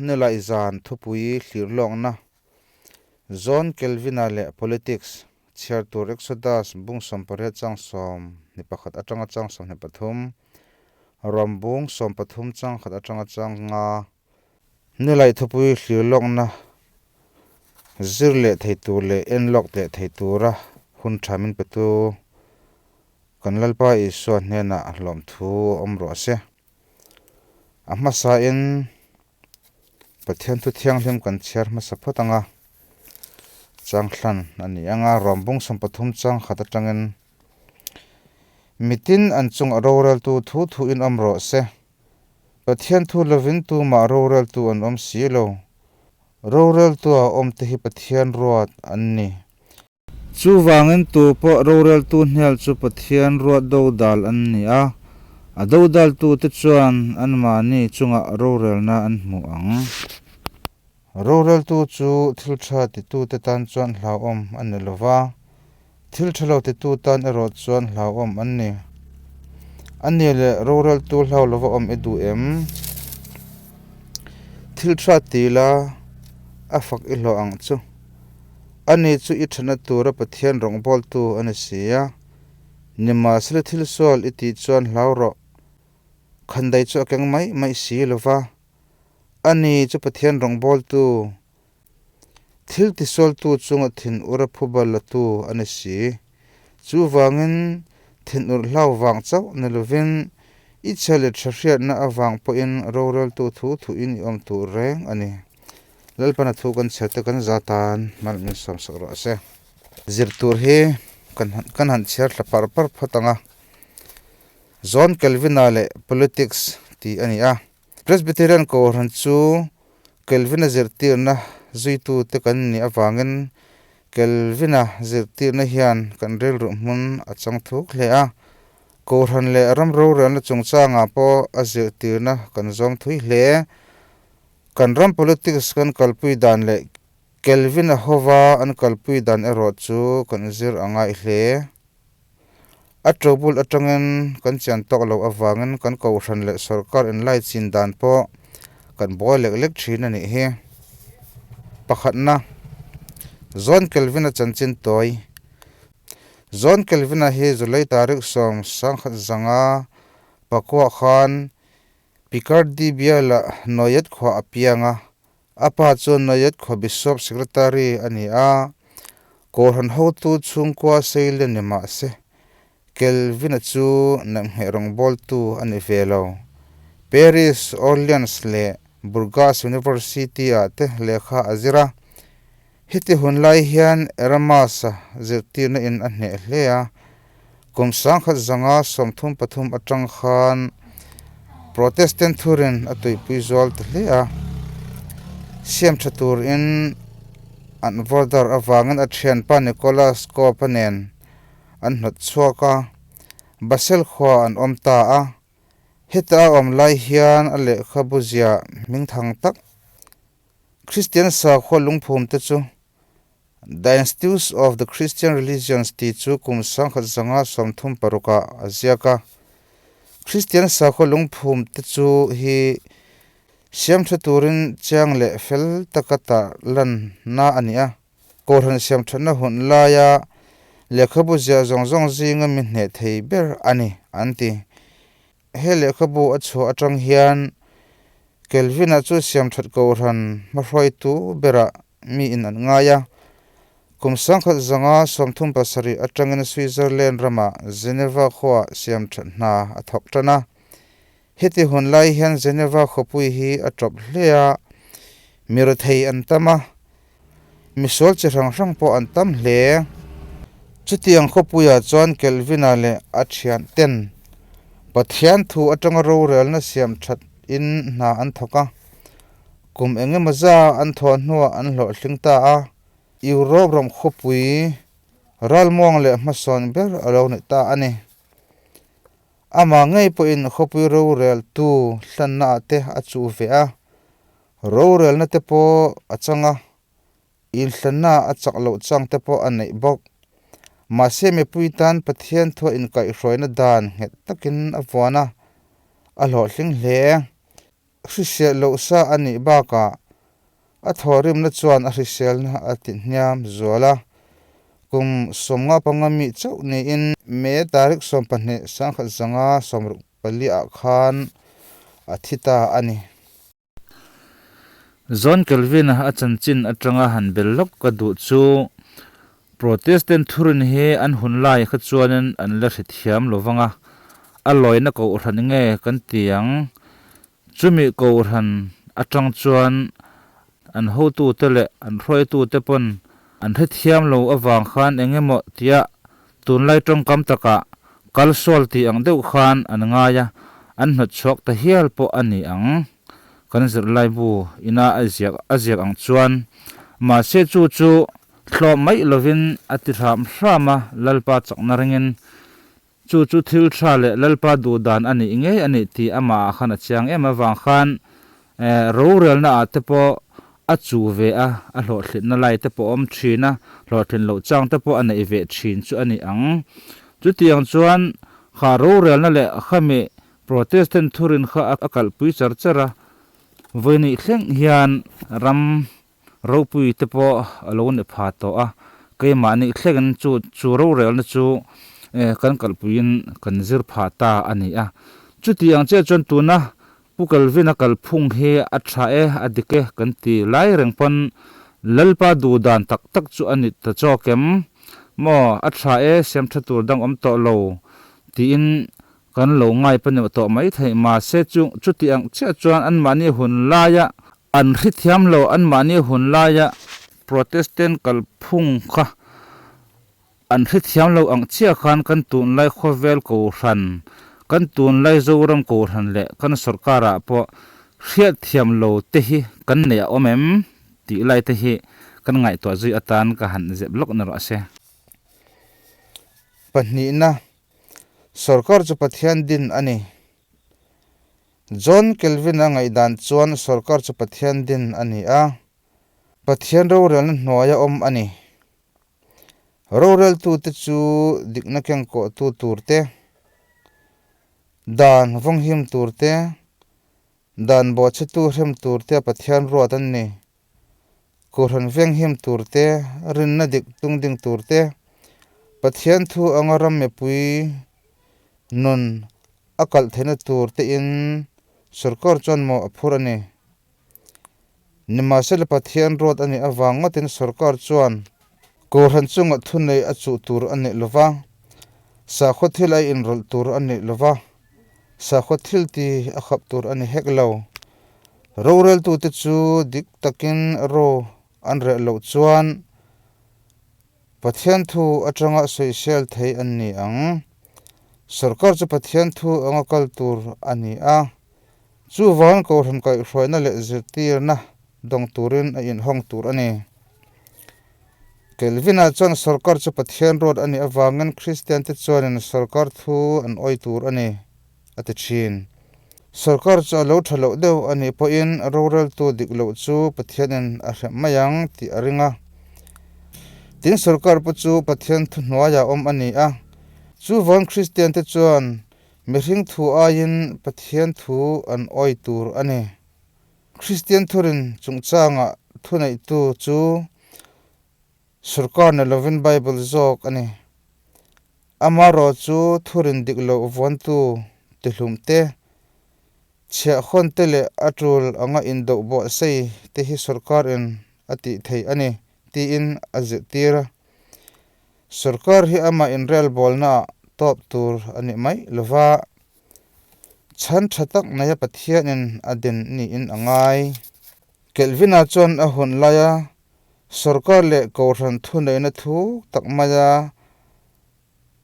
Nilai zan thupui thlir lawkna John Kelvin-a leh Politics chhiar tur Exodus bung 18 chang 11 atanga chang 23, Rom bung 13 chang khat atanga chang nga. Nilai thupui thlir lawkna zir leh thei tur leh en lawk leh thei tura hun tha min petu kan Lalpa Isua hnenah hlawmthu awm rawh se. A hmasain Pathian thu thianghlim kan chhiar hmasa phawt ang a, changthlan a ni ang a, Rawmbung 30 chang khat atangin Mitin an chungah roreltu thu thu in awm rawh se. Pathian thu lovin tumah roreltu an awm si lo. Roreltua awm te hi Pathian ruat an ni. Chuvangin tu pawh roreltu hnial chu Pathian ruat dodal an ni a, a dodaltute chuan anmahni chungah rorelna an hmu ang. Roreltu chu thil tha titute tan chuan hlauhawm a ni lo va, thil tha lo titu tan erawh chuan hlauhawm an ni. A ni leh roreltu hlau lova awm i duh em? Thil tha ti la, a fak i hlawh ang chu. Ani chu i thana tura Pathian rawngbawltu a ni si a, nimahsela thil sual i tih chuan hlau rawh. Khandai chu a keng mai mai si lo va, ani chu Pathian rawngbawltu, thil tisualtu chunga thinur a phuba latu a ni si. Chuvangin thinur hlau vang chauh ni lovin i chhe leh tha hriatna avang pawhin roreltu thu thuin i awm tur reng a ni. Lalpana thu kan chhiar te kan za tan hman min sawm sak rawh se. Zir tur hi kan kan han chhiar thla par par phawt ang a. John Calvin-a leh Politics tih a ni a. Presbyterian Kohhran chu Calvin-a zirtirna zuitute kan nih avangin Calvin-a zirtirna hian kan rilru hmun a chang thuk hle a. Kohhran leh ram rorelna chungchangah pawh a zirtirna kan zawm thui hle. Kan ram politics kan kalpui dan leh Kelvin-a hova an kalpui dan erawh chu kan zir a ngai hle. A ṭobul aṭangin kan chian tawk loh avangin kan kohhran leh sorkar inlaichin dan pawh kan buai lek lek ṭhin a nih hi. Pakhatna, John Kelvin-a chanchin tawi. John Kelvin-a hi July tarikh 10 zanga pakua khan Picardy bialah Noyet khua a piang a, a pa chu Noyet khua Bishop Secretary a ni a, Kohhran hotu chhungkua Seilen ni mah se, Kelvin-a chu namngheh rawngbawltu a ni ve lo. Paris, Orleans leh Burgas University-ah te lehkha a zir a, heti hun lai hian Erasmus-a zirtirna in a hneh hle a, kum 1933 atang khan Protestant thurin a tuipui zual ta hle a, siam tha turin an vawrdar avangin a thianpa Nicholas Kopp-a nen an hnawt chhuak a, Basel khua an awm ta a. Heta a awm lai hian a lehkhabu ziah hmingthang tak Kristian sakhua lungphum te chu The Institutes of the Christian Religions tih chu kum 1936-ah a ziak a. Kristian sakhua lungphum te chu hi siam tha turin chiang leh fel taka tah lanna a ni a. Kohhran siam thatna hun laia lehkhabu ziah zawng zawng zinga mi hneh thei ber a ni, an ti. He lehkhabu a chhuah atang hian Kelvin-a chu siam that kohhran hmahruaitu berah mi in an ngai a. Kum 1937 atangin Switzerland ramah Geneva khuaah siam that hna a thawk tan a. Heti hun lai hian Geneva khawpui hi a tawp hle a, mi rethei an tam a, misual chi hrang hrang pawh an tam hle. Chutiang khawpuiah chuan Kelvin-a leh a thian ten Pathian thu atanga rorelna siam that in hna an thawk a, kum eng emaw za an thawh hnuah an hlawhtling ta a, Europe ram khawpui ralmuang leh hmasawn ber a lo ni ta a ni. Amah ngei pawhin khawpui roreltu hlannaah te a chuh ve a, rorelna te pawh a chang a, inhlannaah a chak loh chang te pawh a neih bawk. Mahse mipui tan Pathian thua inkaihhruaina dan nghet takin a vuan a, a hlawhtling hle. Hrisel loh sa a nih bakah a thawhrimna chuan a hriselna a ti hniam zual a. Kum 55 mi chauh niin May tarik 12 1964 ah khan a thi ta a ni. John Calvin-a a chanchin atanga han bel lawk ka duh chu Protestant thurin hi an hun lai kha chuanin an la hrethiam lo vang a, a lawina kohhran nge kan ti ang? Chumi kohhran atang chuan an hotute leh an hruaitute pawn an hrethiam lo avang khan eng emaw tia tunlai tawngkam takah kal sual tih ang deuh khan an ngai a, an hnawtchhuak ta hial pawh a ni ang. Kan zirlaibu ina a ziak a ziak ang chuan mahse chu chu thlawh mai lovin a ti hram hram a, Lalpa chakna ringin chu chu thil tha leh Lalpa duh dan a nih ngei a nih tih amah ah khan a chiang em avang khan rorelna ah te pawh a chu ve a, a hlawhthlinna lai te pawh a awm thin a, hlawhtlin loh chang te pawh a neih ve thin chu a ni ang. Chutiang chuan kha rorelna leh khami Protestant thurin kha a kalhpui char char a, vawinih thleng hian ram ropui te pawh a lo ni pha tawh a, keimahni thlengin chu chu rorelna chu kan kalhpuiin kan zir pha ta a ni a. Chuti ang chiah chuan tuna Pu Kelvin-a kalphung hi a tha e, a dik e kan ti lai reng pawn Lalpa duh dan tak tak chu a ni ta chawk em? Maw, a tha e, siam tha tur dang awm tawh lo tiin Kan lo ngai pahnih tawh mai theih mahse chu chuti ang chiah chuan anmahni hun laia an hrithiam lo, anmahni hun laia Protestant kalphung kha an hrithiam lo ang chiah khan kan tunlai khawvel kohhran, kan tunlai Zoram kohhran leh kan sorkarah pawh hriatthiam lo te hi kan neih a awm em tih lai te hi kan ngaihtuah zui atan ka han zep lawk na rawh se. Pahnihna Sorkar chu Pathian din a ni. John Calvin-a ngaihdan chuan sorkar chu Pathian din a ni a, Pathian rorelna hnuaia awm a ni. Roreltute chu dikna kengkawhtu tur te, dan vawnghim tur te, dan bawhchhetu hrem tur te Pathian ruat an ni. Kohhran venghim tur te, rinna dik tung ding tur te, Pathian thu anga ram mipui nun a kalh theihna tur tein sorkar chuan mawh a phur a ni. Nimahsela Pathian ruat a nih avang ngawtin sorkar chuan Kohhran chungah thunei a chuh tur a nih lova, sakhaw thil a inrawlh tur a nih lova, sakhaw thil ti a khap tur a ni hek lo. Roreltute chu dik takin ro an reh loh chuan Pathian thu atanga sawisel thei an ni ang. Sorkar chu Pathian thu anga kal tur a ni a, chuvangin Kohhran kaihhruaina leh zirtirna dawng turin a inhawng tur a ni. Kelvin-ah chuan sorkar chu Pathian ruat a nih avangin Kristiante chuanin sorkar thu an awi tur a ni, a ti thin. Sorkar chu a lo tha loh deuh a nih pawhin roreltu dik loh chu Pathianin a hrem mai ang tih a ring a. Tin, sorkar pawh chu Pathian thu hnuaiah awm a ni a. Chuvang Kristiante chuan mihring thu aiin Pathian thu an awi tur a ni. Kristian thurin chungchangah thuneihtu chu sorkar ni lovin Bible zawk a ni. Amaherawh chu thurin dik loh vuantu tihlum te, chhiahhawn te leh a tul anga indoh buahsei te hi sorkarin a tih theih a ni tiin a zirhtir a. Sorkar hi amah inrelbawlnaah tawp tur a ni mai lova. Chhan tha tak neia Pathianin a den niin a ngai. Kelvina chuan a hun laia sorkar leh kohhran thuneihna thu tak maia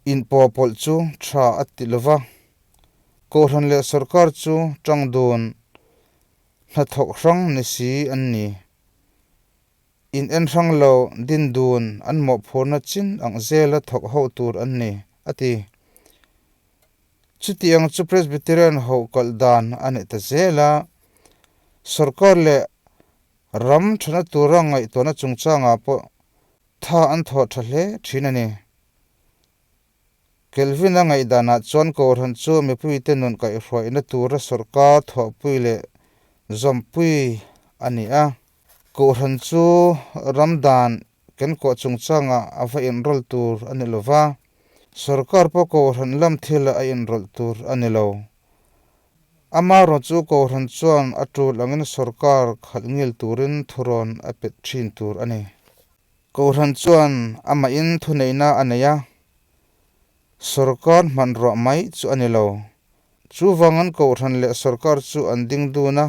inpawhpawlh chu tha a ti lo va, kohhran leh sorkar chu tang dun hnathawk hrang ni si an ni. In en hrang lo din dun an mawhphurna chin ang zela thawk ho tur an ni, a ti. Chutiang chu Presbyterian ho kalh dan a ni ta zel a, sorkar leh ram thana tura ngaihtuahna chungchangah pawh tha an thawh tha hle thin a ni. Kelvin-a ngaihdanah chuan Kohhran chu mipuite nun kaihhruaihna tura sorkar thawhpui leh. zawmpui a ni a. Kohhran chu ram dan kenkawh chungchangah a va inrawlh tur a ni lo va, sorkar pawh kohhran lam thilah a inrawlh tur a ni lo. Amaherawh chu kohhran chuan a tul angin sorkar khalh ngil turin thurawn a pe thin tur a ni. Kohhran chuan amahin thuneihna a nei a, sorkar hmanruah mai chu a ni lo. Chuvangin kohhran leh sorkar chu an ding dun a,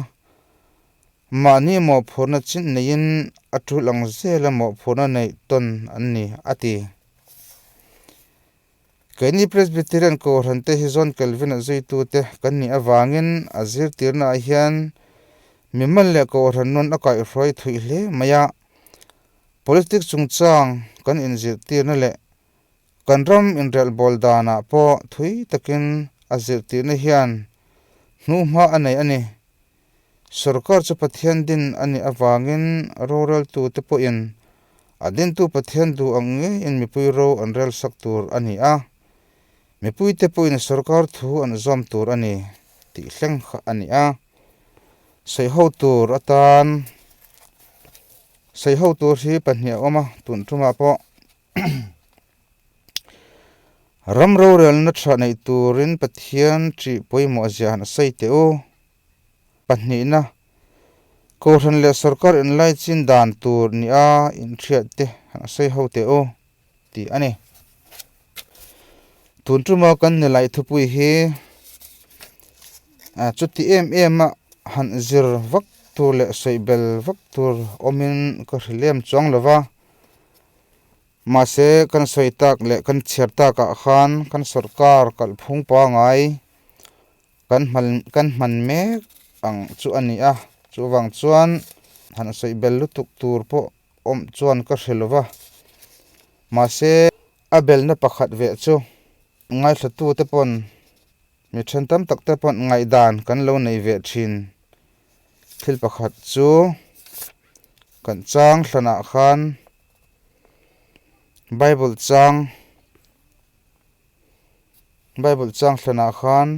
Mahni mawhphurhna chin neiin a tul ang zela mawhphurhna neih tawn an ni, a ti. Keini Presbyterian Kohhran te hi John Calvin-a zuitute kan nih avangin a zirtirnaah hian mimal leh Kohhran nun a kaihhruai thuih hle mai a. Politics chungchang kan inzirtirna leh kan ram inrelhbawl danah pawh thui takin a zirtirna hian hnuhma a nei a ni. Sorkar chu Pathian din a nih avangin roreltute pawhin a dintu Pathian duh ang ngeiin mipui ro an relsak tur a ni a, mipuite pawhin sorkar thu an zawm tur a ni tih thleng kha a ni a. Sawiho tur atan sawiho tur hi pahnih a awm a, tun tumah pawh Ram rorelna tha neih turin Pathian ṭih pawimawh zia han sawi teh u. Pahnihna, Kohhran leh sorkar inlaichin dan tur nia inhriat te han sawi ho teh u tih a ni. Tun tuma kan ni laih thupui hi chuti em em a han zir vak tur leh sawi bel vak tur awmin ka hre lem chuang lo va. Mahse, kan sawi tak leh kan chhiar takah khan kan sorkar kalphung pangai kan hman kan hman mek ang chu a ni a, chuvang chuan han sawi bel lutuk tur pawh awm chuan ka hre lo va. Mahse, a belna pakhat ve chu ngaithlatute pawn mi then tam tak te pawn ngaihdan kan lo nei ve thin. Thil pakhat chu kan chang hlanah khan Bible chang Bible chang hlanah khan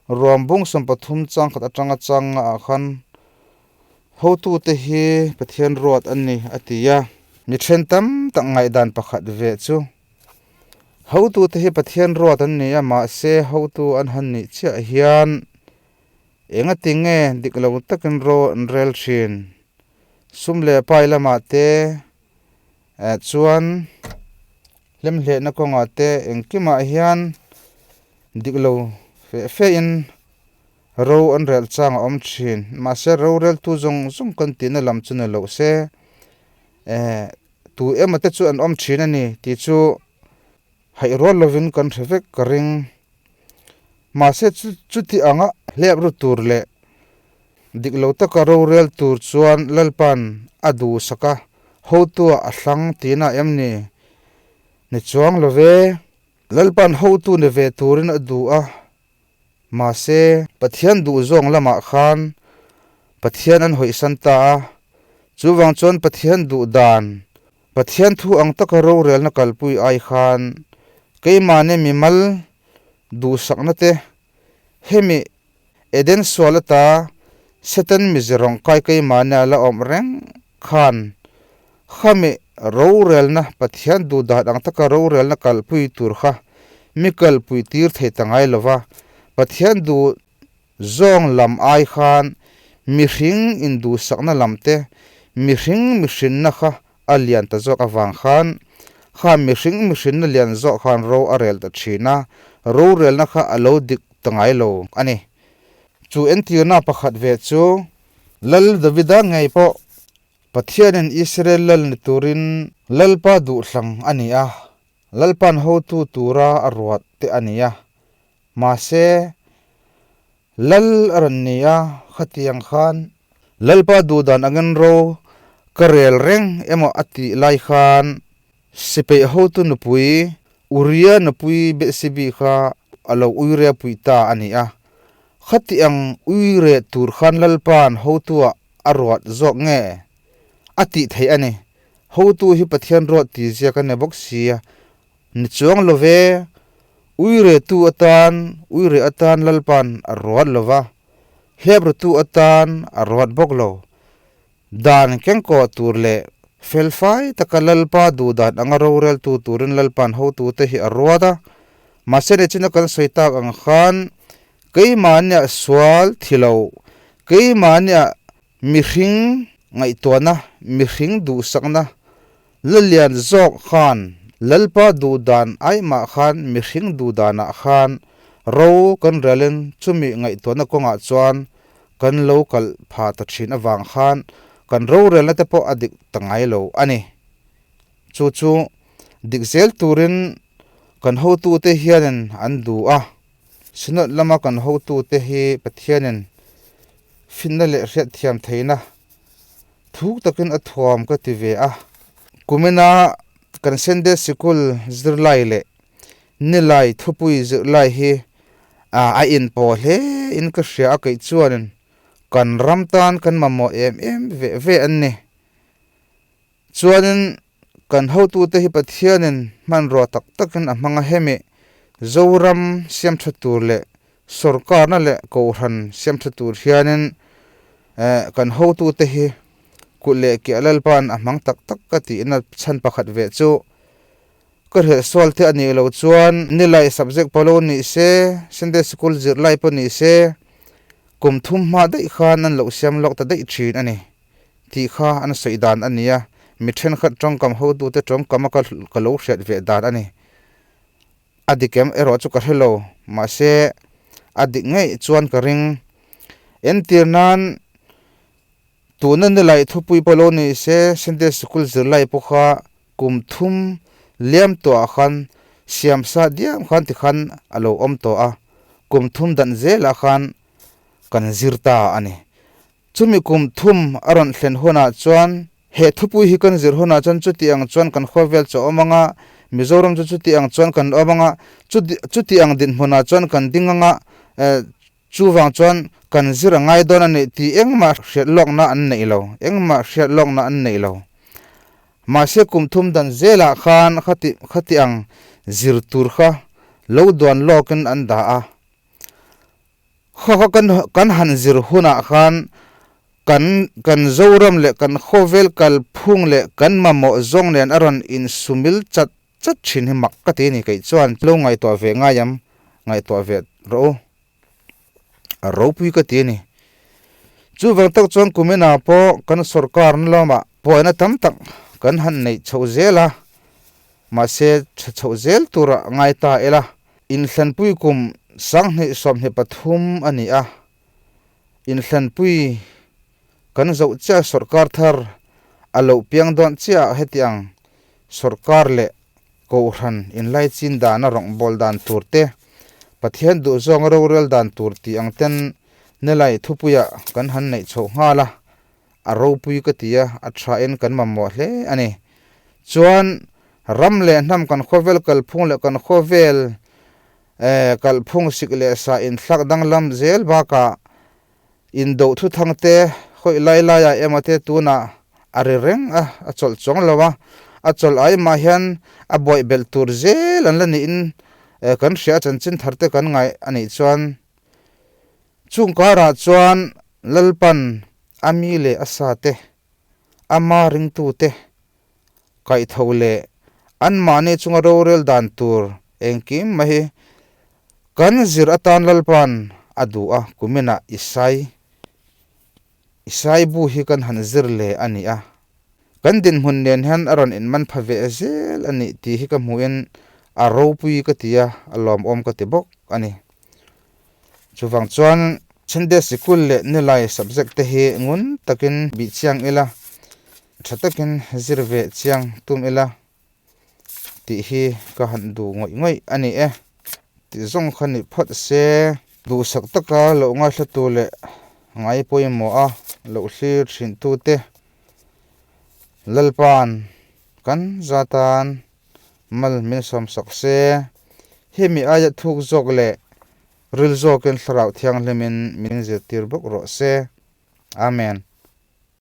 ruam bung 30 chang khat atanga chang nga ah khan hotute hi Pathian ruat an ni a ti a, mi then tam tak ngaihdan pakhat ve chu hotute hi Pathian ruat an ni a mahse hotu an han nih chiah hian Engati nge dik lo takin ro an rel thin? Sum leh pai lamah te chuan hlemhlehna kawngah te engkimah hian dik lo feh fehin ro an rel chang a awm thin. Mahse roreltu zawng zawng kan tihna lam chu ni loh se tu emaw te chu an awm thin a ni tih chu Haih rual lovin kan hre vek ka ring. Mahse chuti anga hlep ru tur leh dik lo taka rorel tur chuan Lalpa'n a duhsak a, hotua a hlang tihna em ni? Ni chuang lo ve. Lalpa'n hotu ni ve turin a duh a, mahse Pathian duh zawng lamah khan Pathian an hawisan ta a, chuvang chuan Pathian duh dan Pathian thu ang taka rorelna kalpui ai khan keimahni mimal duhsakna te hemi Eden sual ata Satan mize rawngkai keimahni a la awm reng khan khami rorelna Pathian duhdan ang taka rorelna kalpui tur kha mi kalpui tir thei ta ngai lova Pathian duh Zawng lam ai khan mihring induhsakna lam te, mihring mihrinna kha a lian ta zawk avang khan, kha mihring mihrinna lian zawk khan ro a rel ta thin a, rorelna kha a lo dik ta ngai lo a ni. Chu entirna pakhat ve chu Lal Davida ngei pawh Pathianin Israel lal ni turin Lalpa duhthlang a ni a, Lalpa'n hotu tura a ruat te a ni a. Mahse, Lal a rawn ni a, khatiang khan Lalpa duhdan angin ro ka rel reng emaw a tih lai khan sipeih hotu nupui Uria nupui Bethsebi kha a lo uire pui ta a ni a. Khatiang uire tur khan Lalpa'n hotuah a ruat zawk nge a tih theih a ni. Hotu hi Pathian ruat tih ziak a ni bawk sia. Ni chuang lo ve, uire tu atan, uire atan Lalpa'n a ruat lo va. Hlep rutu atan a ruat bawk lo. Dan kengkawh tur leh felfai taka Lalpa duhdan anga roreltu turin Lalpa'n hotute hi a ruat a. Mahse nichina kan sawi tak ang khan keimahnia sual thi lo, keimahnia mihring ngaihtuahna, mihring duhsakna la lian zawk khan Lalpa duhdan aimah khan mihring duhdanah khan ro kan relin chumi ngaihtuahna kawngah chuan kan lo kalh pha ta thin avang khan kan rorelna te pawh a dik ta ngai lo a ni. Chu chu dik zel turin kan hotute hianin an duh a, Synod lama kan hotute hi Pathianin finna leh hriatthiam theihna thuk takin a thuam ka ti ve a. Kumina kan Sunday Sikul zirlai leh Nilai thupui zirlai hi a inpawh hle in ka hria a, kei chuanin kan ram tan kan mamawh em em ve ve an ni. Chuanin kan hotute hi Pathianin hmanrua tak takin a hmang a, hemi Zoram siamtha tur leh sawrkarna leh kohhran siamtha tur hianin kan hotute hi kut leh ke a Lalpa'n a hmang tak tak ka tihna chhan pakhat ve chu Ka hreh sual te a nih loh chuan nilai subject pawh lo nih se, Sunday School zirlai pawh nih se, kum thum hma daih khan an loh siam lawk ta daih thin a ni tih kha an sawi dan a ni a, mi thenkhat tawngkam hotute tawngkam a ka lo hriat ve dan a ni. A dik em erawh chu ka hre lo, mahse a dik ngei chuan ka ring. Entir nan Tuna nilai thupui pawh lo ni se, Sunday Sikul zirlai pawh kha kum thum liam tawhah khan siam sa diam khan tikhan a lo awm tawh a, kum thum dan zelah khan kan zir ta a ni. Chumi kum thum a rawn thlen hunah chuan he thupui hi kan zir hunah chuan chuti ang chuan kan khawvel chu a awm ang a, Mizoram chu chuti ang chuan kan awm ang a, chuti ang dinhmunah chuan kan ding ang a, Chuvang chuan kan zir a ngai dawn a nih tih engmah hriat lawkna an neih lo, engmah hriat lawkna an neih lo. Mahse kum thum dan zelah khan khati khati ang zir tur kha lo duan lawkin an dah a. Kha kha kan kan han zir hunah khan kan kan Zoram leh kan khawvel kalphung leh kan mamawh zawng nen a rawn insumil chat chat thin hi mak ka ti a ni keih chuan lo ngaihtuah ve ngai am ngaihtuah ve rawh u a ropui ka ti a ni chuvang tak chuan kuminah pawh kan sorkar na lamah buaina tam tak kan han neih chhoh zel a mahse tha chhoh zel tura ngai ta ila inhlanpui kum sanghnih 23 a ni a inhlanpui Kan zoh chiah sawrkar thar a loh piang dawn chiah hetiang sawrkar leh kohhran inlaichin dana rawngbâwl dan tur te, Pathian duhzawnga rorel dan tur tih ang ten Nilai thupuiah kan han neih chhoh nghal a, a ropui ka ti a, a thain kan mamawh hle a ni. Chuan ram leh hnam kan khawvel kalphung leh kan khawvel kalphung sik leh sa inthlak danglam zel bakah Indo thuthang te hawi lai laiah emaw te tunah a ri reng a, a chawlh chuang lo a, a chawlh ai mah hian a buaih belh tur zel an la niin kan hria a chanchin thar te kan ngaih a nih chuan chung karah chuan Lalpan a mi leh a sa te, ama ringtu te kaihtho leh anmahni chunga rorel dan tur engkim mai hi kan zir atan Lalpa'n a duh a, kuminah Isai Isai bu hi kan han zir leh a ni a, kan dinhmun nen hian a rawn inman pha ve zel a nih tih hi ka hmuhin a ropui ka ti a, a lawmawm ka ti bawk a ni. Chuvang chuan Sunday Sikul leh Nilai subject te hi ngun takin bih chiang ila, tha takin zir ve chiang tum ila tih hi ka han duh ngawih ngawih a ni e. Tih zawng kha ni phawt se, duhsak taka loh ngaithlatu leh ngai pawimawh a loh hlir thin tute Lalpa'n kan zatan Mal min sawmsak se, hemi aia thuk zawk leh ril zawkin Thlarau Thianghlimin min zirtir bawk rawh se. Amen.